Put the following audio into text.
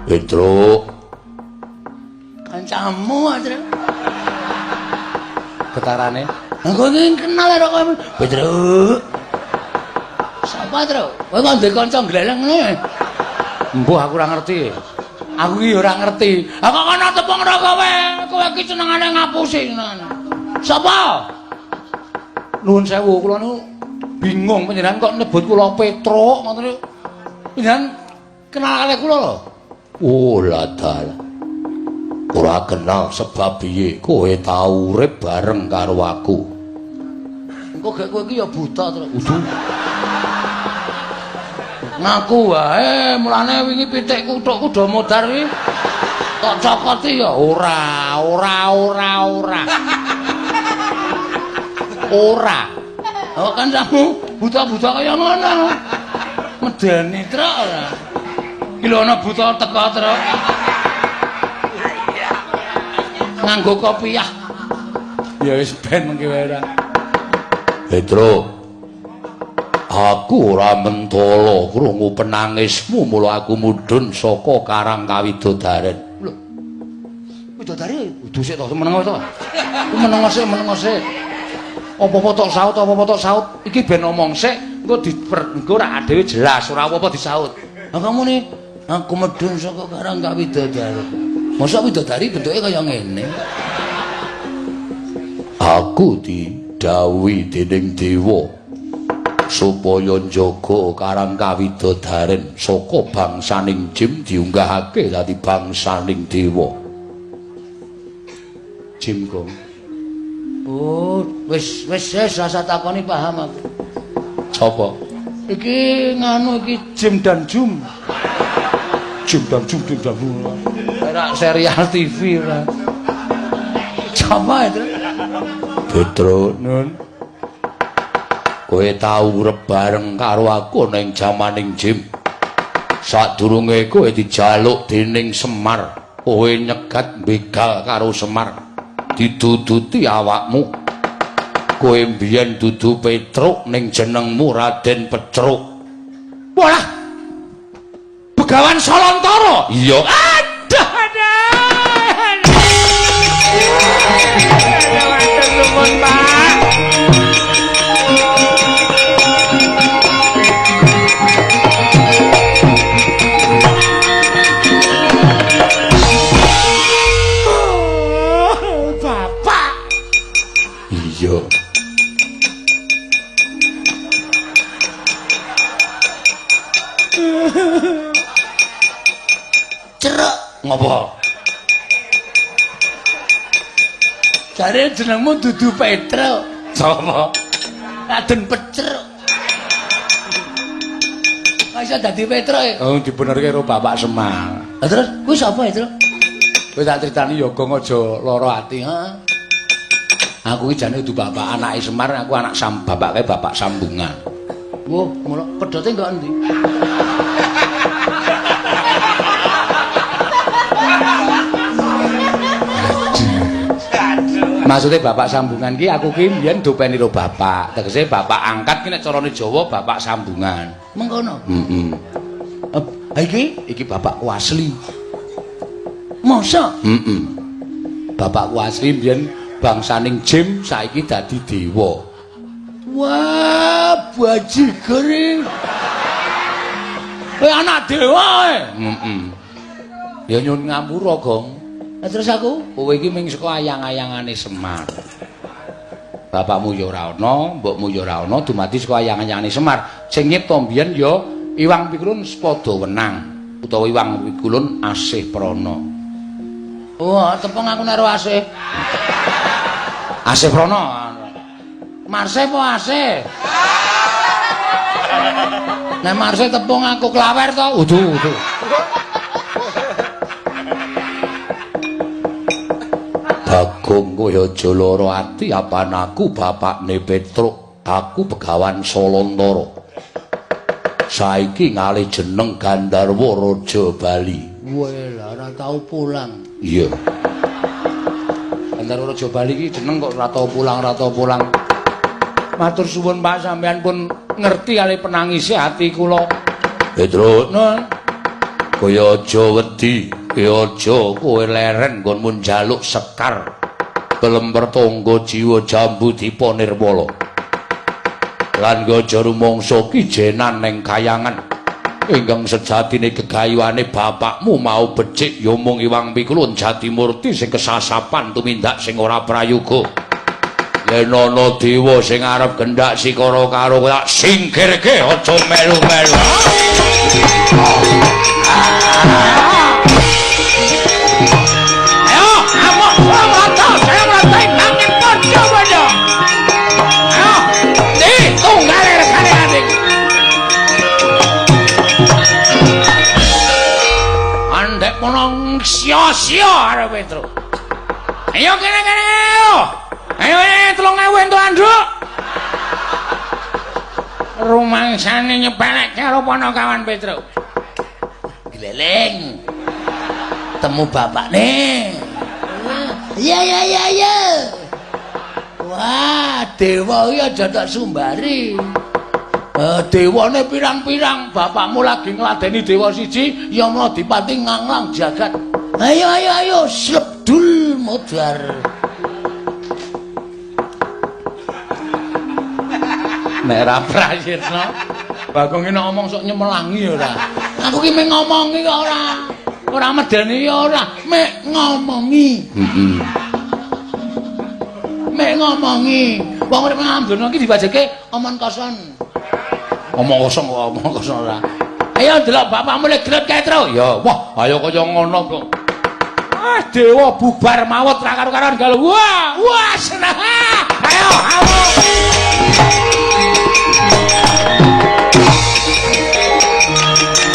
Petruk. Kancamu, Tru. Getarane. Aku iki kenal karo kowe. Petruk. Sapa, Tru? Kowe kok ndek kanca gleleng ngene? Mbuh aku ora ngerti. Aku iki ora ngerti. Aku kono tepung karo kowe. Kowe iki senengane ngapusi senengane. Sapa? Nuwun sewu, kula niku bingung panjenengan kok nyebut kula Petruk ngoten niku. Panjenengan kenal kalih kula lho. Oh, ladal. Ora kenal sebab piye? Kowe tau urip bareng karo aku. Engko gek kowe iki ya buta, Tru. Udu. Ngaku wae, mulane wingi pitikku thukku do modar iki. Tok cokoti ya ora, ora, ora, ora. Ora. Oh, kan kamu buta-buta kaya ngono. Medeni, Truk ora. Iki lho ana buta teka, Truk. Nganggo kopiah. Ya wis ben mengki wae ora. Petruk. Aku ora mentala krungu penangismu mula aku mudhun saka Karang Kawidodaren. Lho. Widodari kudu sik to meneng to. Ku meneng sik, meneng sik. Apa-apa tok saut, apa-apa tok saut. Iki ben omong sik, engko engko ora dhewe jelas, ora apa-apa disaut. Lah kamu nih, aku medhun saka Karang Kawidodari. Mosok widodari bentuke kaya ngene. Aku didhawuhi dening dewa supaya njaga Karang Kawidodaren saka bangsaning Jim diunggahake dadi bangsaning dewa. Jim Gong. Oh, wis wis wis rasa takoni paham aku. Sapa? Iki nganu iki Jim dan Jum. Jim dan Jum, Jim dan Jum. Ora serial TV ora. Sapa itu? Petruk, Nun. Kowe tau urip bareng karo aku ning jamaning Jim. Sadurunge kowe dijaluk dening Semar, kowe nyegat begal karo Semar. Diduduti awakmu. Kowe mbiyen dudu Petruk ning jenengmu Raden Petruk. Walah. Begawan Salantara. Iya. Aduh, aduh. Matur nuwun, Pak. Bapak. Iya. Cerek Ngopo? Jare jenengmu dudu Petruk. Sapa? Raden Petruk. Kok iso dadi Petruk e? Oh, dibenerke karo Bapak Semar. Lah terus kuwi sapa e, Truk? Kowe tak critani ya Gong aja lara ati, ha. Aku iki jane dudu bapak anake Semar, aku anak bapake bapak sambungan. Wah, ngono pedote enggak endi? Maksudnya bapak sambungan ki aku ki mbiyen dopeni karo bapak. Tegese bapak angkat ki nek carane Jawa bapak sambungan. Mengkono. Heeh. Ha iki Iki bapakku asli. mosok Heeh. Bapakku asli mbiyen bangsaning Jim saiki dadi dewa. Wah, bajigur iki. Kowe anak dewa kowe. Heeh. Ya nyun ngapura, Gong. Lah terus aku Kowe iki ming saka ayang-ayangane Semar. Bapakmu ya ora ana, mbokmu ya ora ana, dumadi saka ayang-ayangane Semar. Sing nyipta mbiyen ya Iwang Pikulun Sepada Wenang utawa Iwang Pikulun Asih Prana. Wah, tepung aku nek asih. Asih Prana. Marse apa asih? Nek marse tepung aku klawer to. Udu, udu. Bagong kowe aja lara ati apan aku bapakne Petruk, aku Begawan Salantara. Saiki ngalih jeneng Gandharwa Raja Bali. Weh, lah ora tau pulang. Iya. Gandharwa Raja Bali iki jeneng kok ora tau pulang, ora tau pulang. Matur suwun Pak, sampean pun ngerti kali penangise ati kula. Petruk, nun. Kowe aja wedi, kowe aja kowe leren nggonmu njaluk sekar. Kelemper tangga jiwa jambu dipa nirmala. Lan aja rumangsa kijenan ning kayangan. Ingkang sejatine gegayuhane bapakmu mau becik ya mung Iwang Pikulun Jatimurti sing kesasapan tumindak sing ora prayoga. Yen ana dewa sing arep gendak sikara karo kowe tak singkirke aja melu-melu. Ayo, amok mrata, saya mrata nanging padha-padha. Ayo, ndi tunggale regane adik. Andek mono sia-sia arep Petro. Ayo kene-kene ayo. Ayo 3000 entuk anduk. Rumangsane nyepelek karo Panakawan Petro. Gleleng. Temu bapakne. Iya iya iya iya. Wah, dewa iki aja tak sumbari. Dewane pirang-pirang, bapakmu lagi ngladeni dewa siji, Yama Dipati nganglang jagat. Ayo ayo ayo, slebdul modar. Nek ra prayitna, Bagong iki nek ngomong sok nyemelangi ora. Aku ki mek ngomongi kok ora. Ora medeni ya ora, mek ngomongi. Heeh. Mek ngomongi. Wong urip nang donya iki dibajeke omong kosong. Omong kosong kok omong kosong ora. Ayo delok bapakmu lek gelut kae, Tru. Ya, wah, ayo kaya ngono kok. Ah, dewa bubar mawut ra karo-karoan galuh. Wah, wah seneng. Ayo, ayo.